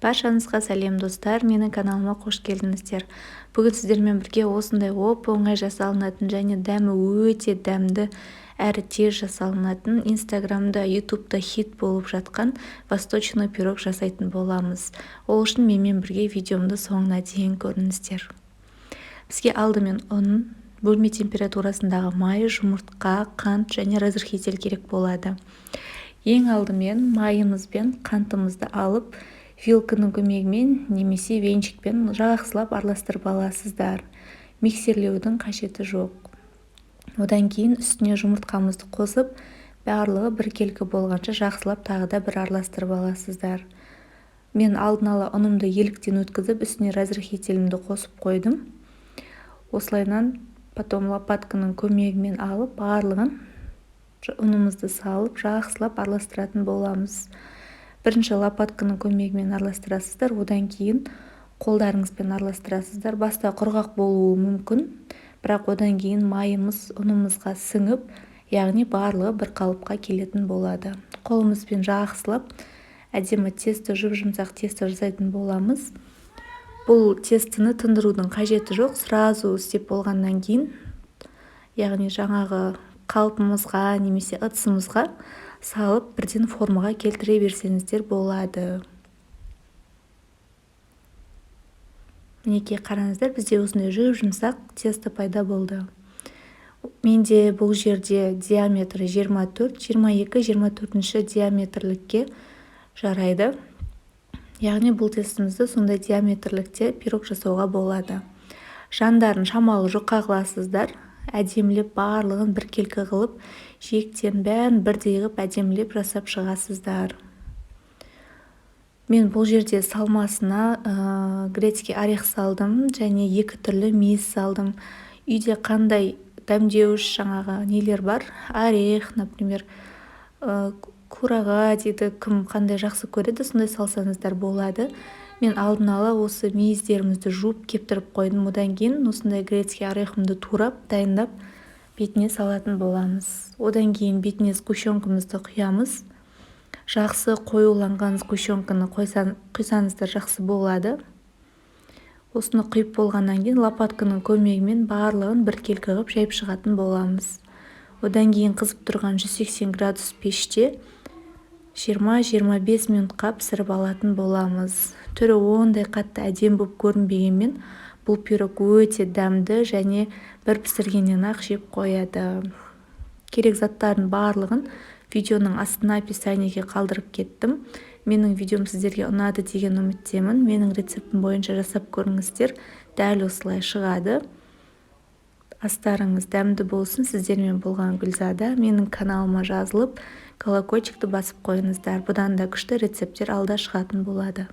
Баршаңызға сәлем, достар! Менің каналыма қош келдіңіздер! Бүгін сіздермен бірге осындай оп-оңай жасалынатын және дәмі өте дәмді әрі тез жасалынатын, Инстаграмда, Ютубта хит болып жатқан восточный пирог жасайтын боламыз. Ол үшін менімен бірге видеомды соңына дейін көріңіздер. Бізге алдымен ұн, бөлме температурасындағы май, жұмыртқа, қант және разрыхлитель керек болады. Ең алдымен майымыз бен қантымызды алып, вилканың көмегімен немесе венчикпен жақсылап араластырып аласыздар. Миксерлеудің қажеті жоқ. Одан кейін үстіне жұмыртқамызды қосып, барлығы біркелкі болғанша жақсылап тағы да бір араластырып аласыздар. Мен алдын ала ұнымды еліктен өткізіп, үстіне разрыхлителімді қосып қойдым. Осылайынан потом лопатканың көмегімен алып, барлығын ұнымызды салып, жақсылап араластыратын боламыз. Бірінші лопатканың көмегімен араластырасыздар, одан кейін қолдарыңызбен араластырасыздар. Баста құрғақ болуы мүмкін, бірақ одан кейін майымыз ұнымызға сіңіп, яғни барлығы бір қалыпқа келетін болады. Қолымызбен жақсылап әдемі тесто, жұп-жұмсақ тесто жасайтын боламыз. Бұл тестіні тындырудың қажеті жоқ. Сразу істеп болғаннан кейін, яғни жаңағы қалпымызға немесе ыдысымызға салып, бірден формаға келтіре берсеңіздер болады. Мінекей, қараңыздар, бізде осындай жұп-жұмсақ тесто пайда болды. Менде бұл жерде диаметрі 24, 22, 24 диаметрлікке жарайды. Яғни бұл тестімізді сондай диаметрлікте пирог жасауға болады. Жандарын шамалы жұқа қыласыздар, әдемілеп барлығын біркелкі қылып, жиектерін бәрін бірдей қылып әдемілеп жасап шығасыздар. Мен бұл жерде салмасына грецкий орех салдым және екі түрлі мейіз салдым. Үйде қандай дәмдеуіш жаңағы нелер бар, орех, например, курага дейді, кім қандай жақсы көреді, сондай салсаңыздар болады. Мен алдын ала осы мейіздерімізді жуып, кептіріп қойдым. Одан кейін осындай грецкий орехымды турап, дайындап, бетіне салатын боламыз. Одан кейін бетіне сгущенкамызды құямыз. Жақсы қоюланған сгущенканы құйсаңыздар, жақсы болады. Осыны құйып болғаннан кейін лопатканың көмегімен барлығын біркелкі қылып жайып шығатын боламыз. Одан кейін қызып тұрған 180 градус пеште 20-25 минутқа пісіріп алатын боламыз. Түрі ондай қатты әдемі болып көрінбегенмен, бұл пирог өте дәмді және бір пісіргеннен ақ жеп қояды. Керек заттардың барлығын видеоның астына, описаниеге қалдырып кеттім. Менің видеом сіздерге ұнады деген үміттемін. Менің рецептім бойынша жасап көріңіздер, дәл осылай шығады. Астарыңыз дәмді болсын! Сіздермен болған Гүлзада. Менің каналыма жазылып, колокольчикті басып қойыңыздар. Бұдан да күшті рецепттер алда шығатын болады.